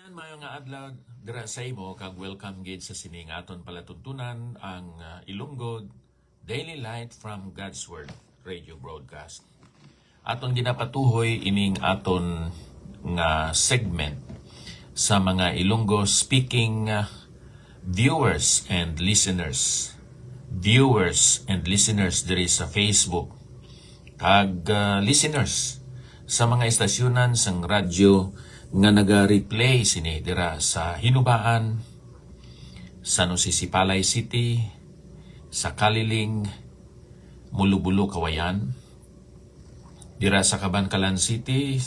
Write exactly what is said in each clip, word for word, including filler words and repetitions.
Mayo nga adlaw dira sa imo, kag welcome gid sa sining aton palatuntunan, ang, ah, Ilonggo Daily Light from God's Word radio broadcast. Aton ginapatuhoy ining aton nga segment sa mga Ilonggo speaking, ah, viewers and listeners. Viewers and listeners diri sa Facebook, kag, ah, listeners sa mga estasyonan sang radyo nga naga-replay sini dira sa Hinubaan, San Jose Sipalay City, sa Caliling, Mulobulo, Cauayan, dira sa Kabankalan City,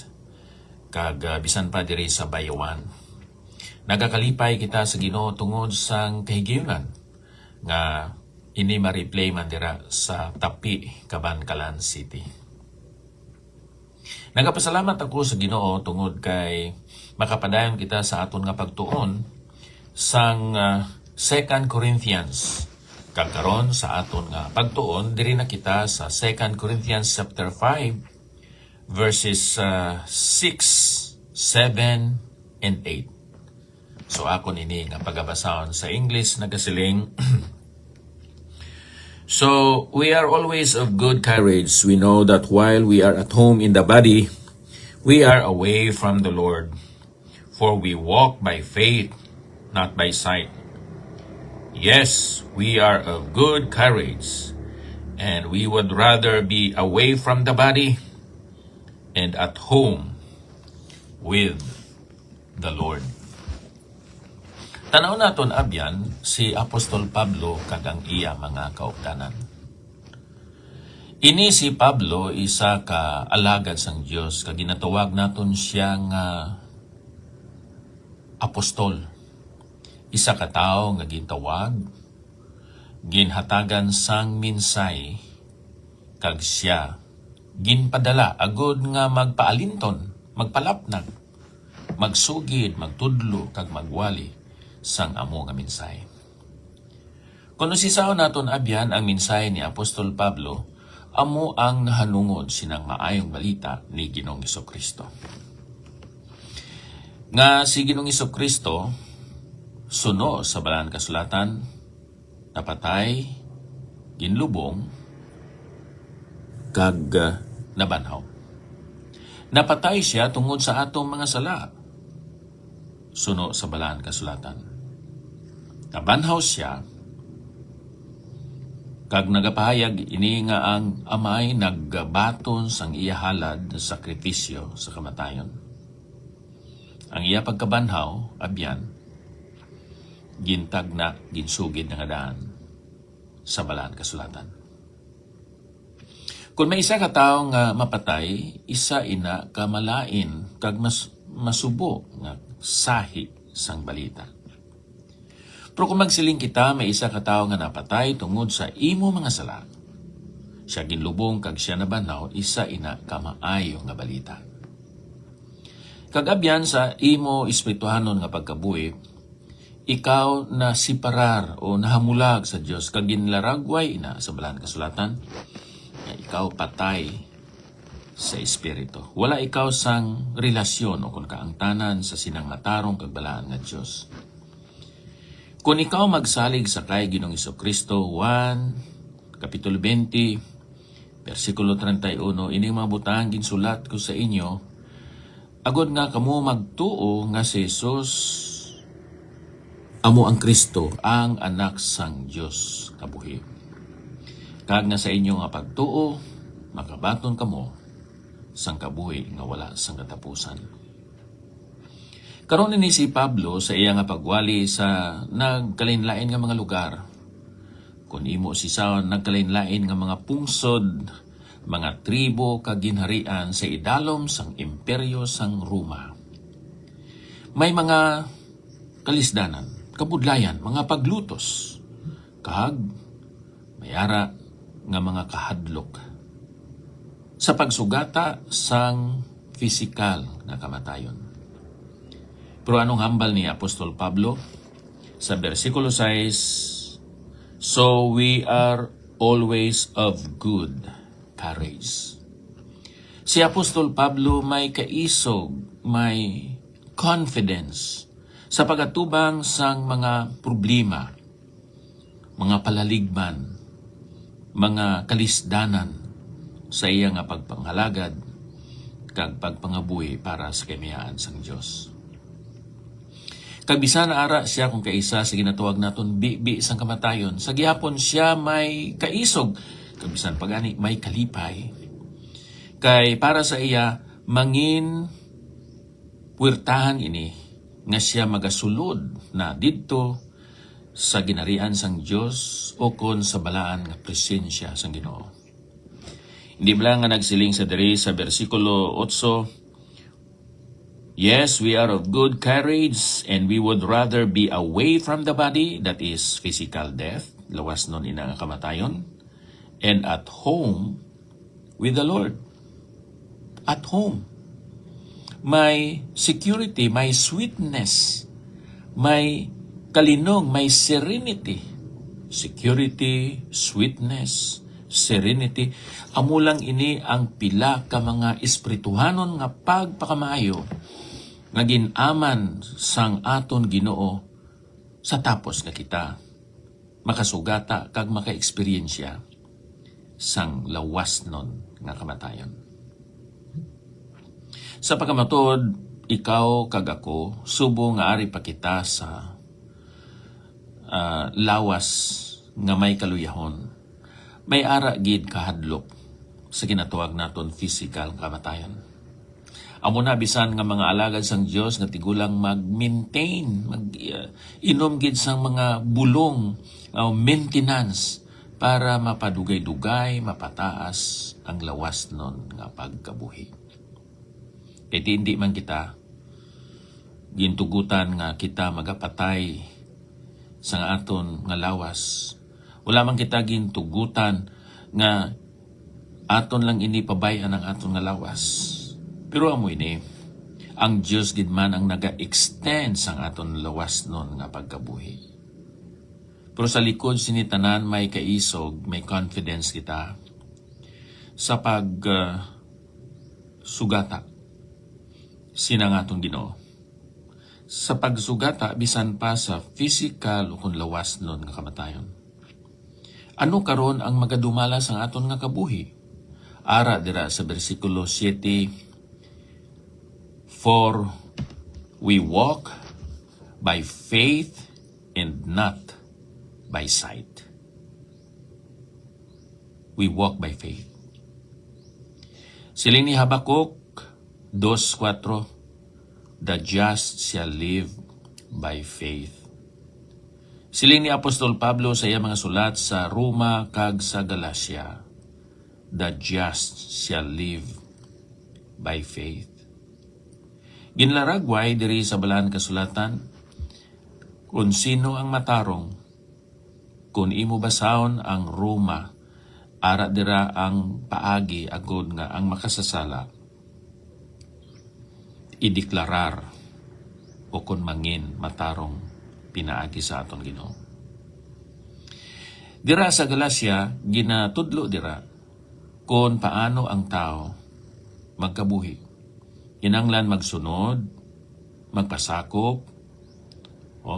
kag, ah, bisan pa diri sa Bayawan. Nagakalipay kita sa Ginoo tungod sang kahigayunan nga ini ma-replay man dira sa Tapi, Kabankalan City. Nagapasalamat ako sa Ginoo tungod kay makapadayon kita sa aton nga pagtuon sang, ah, Second Corinthians. Kag karon sa aton nga pagtuon, diri na kita sa Second Corinthians chapter five, verses, ah, six, seven, and eight. So, akon ini nga pagabasahon sa English, nagasiling, "So, we are always of good courage. We know that while we are at home in the body, we are away from the Lord. For we walk by faith, not by sight. Yes, we are of good courage, and we would rather be away from the body and at home with the Lord." Tan-aw naton abyan si Apostol Pablo kag ang iya mga kaupdanan. Ini si Pablo, isa ka alagad sang Dios, kag ginatawag naton siya nga apostol. Isa ka tawo nga gintawag, ginhatagan sang mensahe, kag sia ginpadala agud nga magpaalinton, magpalapnag, magsugid, magtudlo, kag magwali sang amo nga mensahe. Kon usisaon naton abyan ang mensahe ni Apostol Pablo, amo ang nahanungod sinang maayong balita ni Ginoong Jesu-Cristo. Nga si Ginoong Jesu-Cristo, suno sa Balaan Kasulatan, napatay, ginlubong, kag, ah, nabanhaw. Napatay sia tungod sa atong mga sala, suno sa Balaan Kasulatan. Nabanhaw sia, kag nagapahayag ini nga ang Amay nagabaton sang iya halad nga sakripisyo sa kamatayon. Ang iya pagkabanhaw, abyan, gintagna, ginsugid na nga daan sa Balaan Kasulatan. Kon may isa ka tawo nga mapatay, isa ina ka malain kag mas-, masubo nga sahi sang balita. Pero kung magsiling kita, may isa ka tawo nga napatay tungod sa imo mga sala, sia ginlubong kag sia nabanhaw, isa ina ka maayo nga balita. Kag abyan, sa imo espirituhanon nga pagkabuhi, ikaw nasiparar o nahamulag sa Dios, kag ginlaragway ina sa Balaan Kasulatan nga ikaw patay sa espiritu. Wala ikaw sang relasyon o kon kaangtanan sa sinang matarong kag balaan nga Dios. Kon ikaw magsalig sa kay Ginoong Jesu-Cristo, Juan, Kapitulo twenty, bersikulo treinta y uno, "Ining mga butang ginsulat ko sa inyo, agod nga kamo magtuo nga si Jesus amo ang Cristo, ang Anak sang Dios nga buhi, kag nga sa inyo nga pagtuo, makabaton kamo sang kabuhi nga wala sang katapusan." Karon ini si Pablo sa iya nga pagwali sa nagkalainlain nga mga lugar. Kon imo usisaon, nagkalainlain nga mga pungsod, mga tribo, kag ginharian sa idalom sang Imperyo sang Roma. May mga kalisdanan, kabudlayan, mga paglutos, kag may ara nga mga kahadlok sa pagsugata sang pisikal nga kamatayon. Pero anong hambal ni Apostol Pablo sa bersikulo sais? "So we are always of good courage." Si Apostol Pablo may kaisog, may confidence Sa pagatubang sang mga problema, mga palaligman, mga kalisdanan sa iya nga pagpangalagad kag pagpangabuhi para sa kamiyaan sang Dios. Kag bisan ara siya kon kaisa sa ginatawag naton bibi sang kamatayon, sa gihapon siya may kaisog, kag bisan pa gani may kalipay. Kay para sa iya, mangin puwertahan ini nga siya magasulod na didto sa ginharian sang Dios ukon sa balaan nga presensya sang Ginoo. Hindi bala nga nagsiling sa diri sa bersikulo otso, "Yes, we are of good courage and we would rather be away from the body," that is physical death, lawasnon ina nga kamatayon, "and at home with the Lord." At home. May security, may sweetness, may kalinong, may serenity. Security, sweetness, serenity. Amo lang ini ang pila ka mga espirituhanon nga pagpakamaayo nga gin-aman sang aton Ginoo sa tapos nga kita makasugata kag makaeksperyensya sang lawasnon nga kamatayon. Sa pagkamatuod, ikaw kag ako, subong nga ari pa kita sa, ah, lawas nga may kaluyahon, may ara gid kahadlok sa ginatawag naton physical nga kamatayon. Amo na, bisan nga mga alagad sang Dios nga tigulang mag-maintain, mag, uh, inom gid sang mga bulong, uh, maintenance para mapadugay-dugay, mapataas ang lawasnon nga pagkabuhi. Kay ti hindi man kita gintugutan nga kita magapatay sa aton nga lawas. Wala man kita gintugutan nga aton lang ini pabay-an ang aton nga lawas. Pero amo ini, ang Dios gid man ang naga-extend sang aton lawasnon nga pagkabuhi. Pero sa likod sini tanan, may kaisog, may confidence kita sa pag, ah, sugata sina nga aton Ginoo. Sa pagsugata, bisan pa sa physical o kon lawasnon nga kamatayon. Ano karon ang magadumala sang aton nga kabuhi? Ara dira sa bersikulo siete, "For we walk by faith and not by sight." We walk by faith. Siling ni Habacuc dos kuwatro, "The just shall live by faith." Siling ni Apostol Pablo sa iya mga sulat sa Roma kag sa Galacia, "The just shall live by faith." Ginlaragway diri sa Balaan Kasulatan, "Kon sino ang matarong, kon imo basahon ang Roma, ara dira ang paagi agod nga ang makasasala ideklarar o kon mangin matarong pinaagi sa aton Ginoo." Dira sa Galacia, ginatudlo dira kon paano ang tawo magkabuhi. Kinahanglan magsunod, magpasakop, o,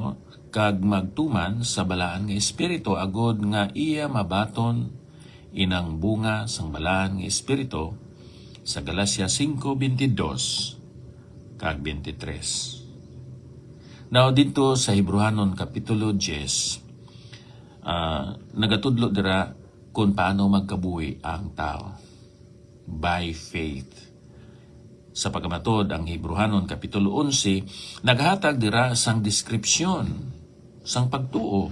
kag magtuman sa Balaan nga Espiritu, agod nga iya mabaton inang bunga sang Balaan nga Espiritu sa Galacia singko, bentidus kag bentitres. Now, didto sa Hebrehanon Kapitulo diyes, ah, nagatudlo dira kon paano magkabuhi ang tawo. By faith. Sa pagkamatuod, ang Hebrehanon Kapitulo onse naghatag dira sang deskripsyon sang pagtuo.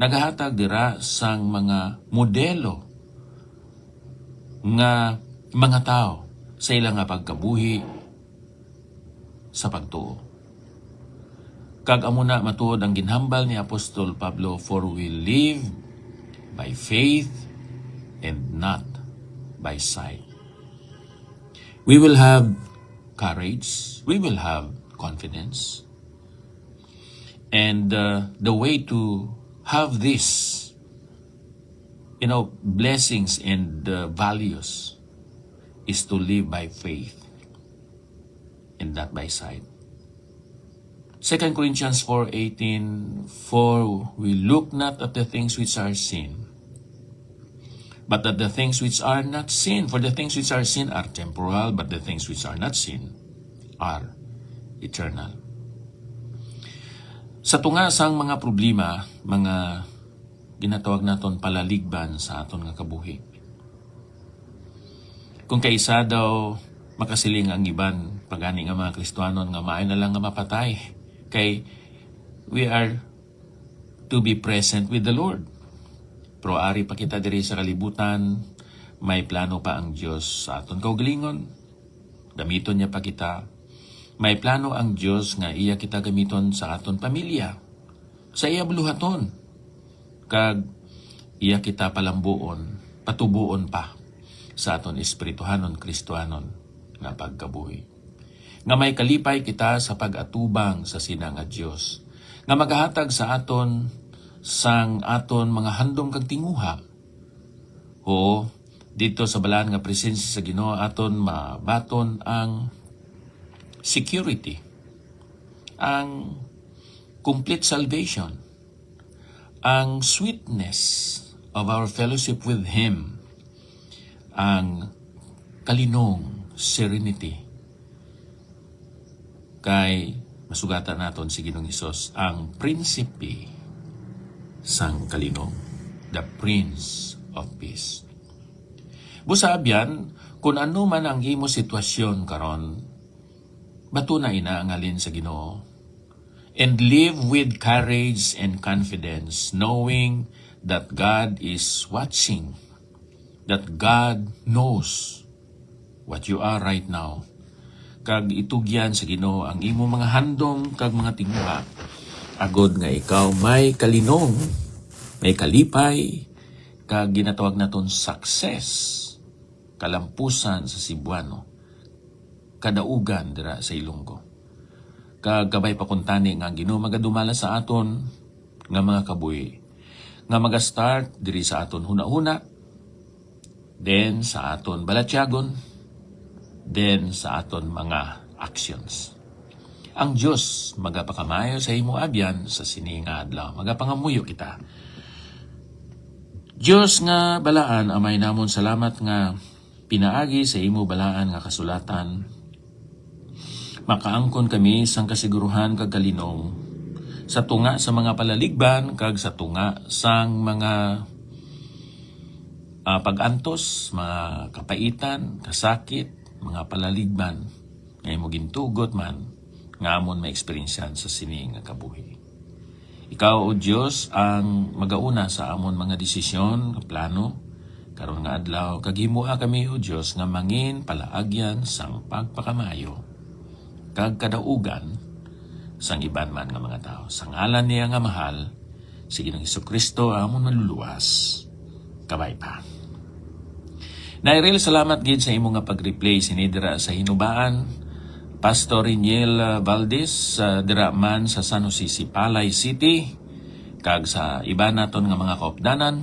Naghatag dira sang mga modelo nga mga tawo sa ila nga pagkabuhi sa pagtuo. Kag amo na matuod ang ginhambal ni Apostol Pablo, "For we live by faith and not by sight." We will have courage, we will have confidence. And, uh, the way to have this, you know, blessings and, uh, values is to live by faith and not by sight. Second Corinthians four eighteen, "For we look not at the things which are seen, but at the things which are not seen. For the things which are seen are temporal, but the things which are not seen are eternal." Sa tunga sang mga problema, mga ginatawag naton palaligban sa aton nga kabuhi. Kung kaisa daw makasiling ang iban, pagani nga mga Kristiyanon, nga maayo na lang nga mapatay, kay we are to be present with the Lord. Pero ari pa kita diri sa kalibutan, may plano pa ang Dios sa aton kaugalingon. Gamiton niya pa kita. May plano ang Dios nga iya kita gamiton sa aton pamilya, sa iya buluhaton, kag iya kita palambuon, patubuon pa sa aton espirituhanon, Kristohanon nga pagkabuhi, nga may kalipay kita sa pag-atubang sa sina nga Dios, nga magahatag sa aton sang aton mga handom kag tinguha. Oo, dito sa balaan nga presensya sa Ginoo, aton mabaton ang security, ang complete salvation, ang sweetness of our fellowship with Him, ang kalinong, serenity. Kay masugatan naton si Ginoong Hesus ang prinsipe sang kalinong, the Prince of Peace. Busa abyan, kun ano man ang imo sitwasyon karon, batuna ina ang halin sa Ginoo, and live with courage and confidence, knowing that God is watching, that God knows what you are right now, kag itugyan sa Ginoo ang imo mga handom kag mga tinguha, agod nga ikaw may kalinong, may kalipay, kag ginatawag naton success, kalampusan sa Cebuano, kadaugan dira sa Ilonggo. Kag kabay pa kuntani nga ang Ginoo magadumala sa aton nga mga kabuhi, nga maga-start diri sa aton hunahuna, then sa aton balatyagon, then sa aton mga actions. Ang Dios magapakamaayo sa imo abyan sa sini nga adlaw. Magapangamuyo kita. Dios nga balaan, Amay namon, salamat nga pinaagi sa imo balaan nga kasulatan, makaangkon kami sang kasiguruhan kag kalinong sa tunga sa mga palaligban kag sa tunga sang mga, ah, pag-antos, mga kapaitan, kasakit, mga palaligban nga imo gintugot man nga amon maeksperiensyahan sa sini nga kabuhi. Ikaw, O Dios, ang magauna sa amon mga desisyon nga plano karon nga adlaw, kag himoa kami, O Dios, nga mangin palaagyan sang pagpakamayo kag kadaugan sang iban man nga mga tawo. Sa ngalan niya nga mahal, si Ginoong Jesu-Cristo, amon Manluluwas. Kabay pa. Nairil, salamat gid sa imo nga pag-replay sini dira sa Hinubaan. Pastor Riniel, ah, Valdez, ah, dira man sa San Jose Sipalay City, kag sa iban naton nga mga kaupdanan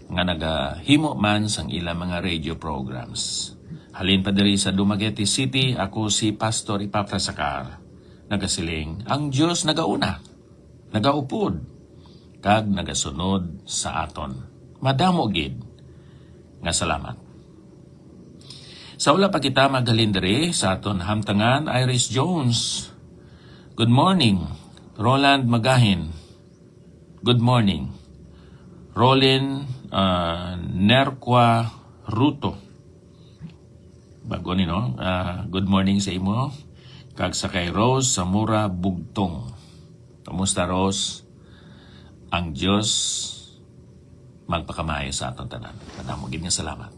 nga nagahimo man sang ila mga radio programs. Halin pa diri sa Dumaguete City, ako si Pastor Epafras Sacar, nagasiling, ang Dios nagauna, nagaupod, kag nagasunod sa aton. Madamo gid nga salamat. Sa wala pa kita maghalin diri sa aton hamtangan, Iris Jones, good morning. Roland Magahin, good morning. Rolin, ah, Nerqua Ruto, bago ni, no? Ah, good morning sa imo. Kag sa kay Rose Zamora Bugtong. Kamusta, Rose? Ang Dios magpakamaayo sa aton tanan. Madamo gid nga salamat.